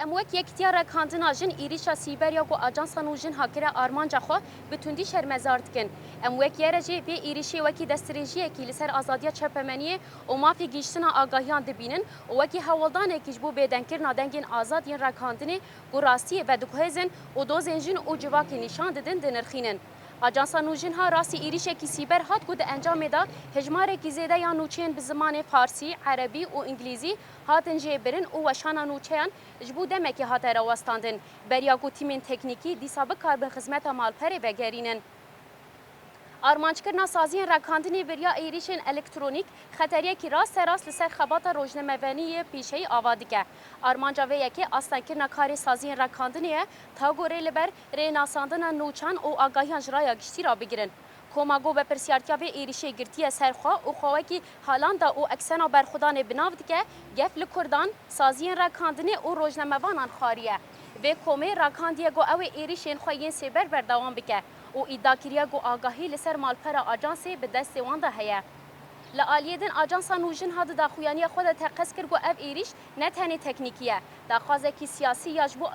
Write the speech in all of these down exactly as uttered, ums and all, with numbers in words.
Em wek Yekîtiya Rekandina Jin êrîşa sîber ya ku Ajansa Nûjinha kire armanca xwe bi tundî şermezar dikin. Em wek Y R J vê êrîşê wekî destdirêjiyekî li ser azadiya çapemeniyê û mafê gihîştina agahiyan dibînin û wekî hewldanekî ji bo bêdengkirina dengên azad yên rekandinê ku rastiyê vediguhêzin û dozên jin û civakê nîşan didin, dinirxînin. Ajansa Nûjinha rastî êrîşekî sîber hat ku di encamê de hejmarekî zêde ya nûçeyên bi zimanê farsî, erebî û îngilîzî hatin jêbirin û weşana nûçeyan ji bo demekê hate rawestandin, beriya ku tîmên teknîkî dîsa bikaribin xizmeta malperê vegerînin. Armanckirina saziyên rekandinê bi riya êrîşên elektronîk xeteriyekî rasterast li ser xebata rojnamevaniyê pêşeyî ava dike. Armanca vê yekê astengkirina karê saziyên rekandinê ye, ta ku rê li ber rênasandina nûçan û agahiyan ji raya giştî rabigirin. Koma ku berpirsiyartiya vê êrîşê girtiye ser xwe û xwe wekî halanda û eksena berxwedanê bi nav dike, gef li kurdan, saziyên rekandinê û rojnamevanan xwariye. Vê komê rakandiye ku ew ê êrîşên xwe yên sêber berdewam bike û îdia kiriye ku agahî li ser malpera ajansê bi destê wan de heye. Li aliyê din, Ajansa Nûjinha di daxuyaniya xwe de teqez kir ku ev êrîş ne tenê teknîkî ye, daxwazekî siyasî ya ji bo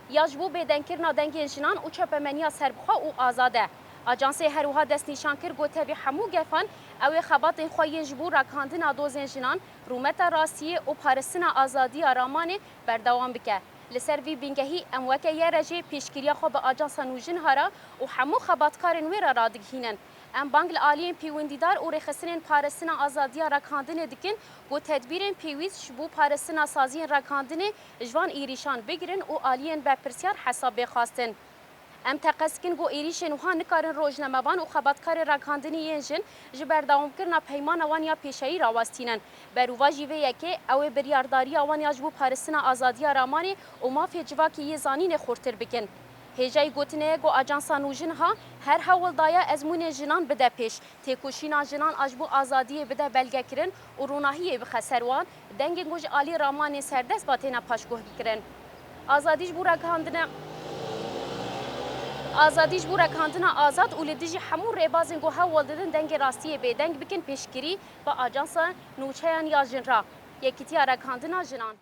ya ji bo bêdengkirina dengên jinan û çapemeniya serbixwe û azad e. Ajansê her wiha destnîşan kir ku tevî hemû gefan ew ê xebatên xwe yên ji bo rakandina dozên jinan, rûmeta rastiyê û parastina azadiya ramanê berdewam bike. Li ser vî bingehî em weke Y R J pêşgiriya xwe bi Ajansa Nûjinha re û hemû xebatkarên wê re radigihînin. Em bang li aliyên pêwendîdar û rêxistinên parastina azadiya rakandinê dikin ku tedbîrên pêwîst ji bo parastina saziyên rakandinê ji van êrîşan bigirin û aliyên berpirsiyar hesab bê xwestin. Em teqez dikin ku êrîşên wiha nikarin rojnamevan û xebatkarên rakandinê yên jin ji berdewamkirina peymana wan ya pêşeyî rawestînin. Berovajî vê yekê, ew ê biryardariya wan ya ji bo parastina azadiya ramanê û mafê civakê yê zanînê xurtir bikin. Hêjayî gotinê ye ku Ajansa Nûjinha her hewl daye ezmûnên jinan bide pêş, têkoşîna jinan a ji bo azadiyê bide belgekirin û ronahiyê bixe ser wan, dengên ku ji alî ramanên serdest ve têne paşguhkirin. Azadî ji bo rekandina, azadî ji bo rekandina azad û li dijî hemû rêbazên ku hewl didin dengê rastiyê bêdeng bikin pêşgirî bi Ajansa Nûçeyan ya Jin re, Yekîtiya Rekandina Jinan.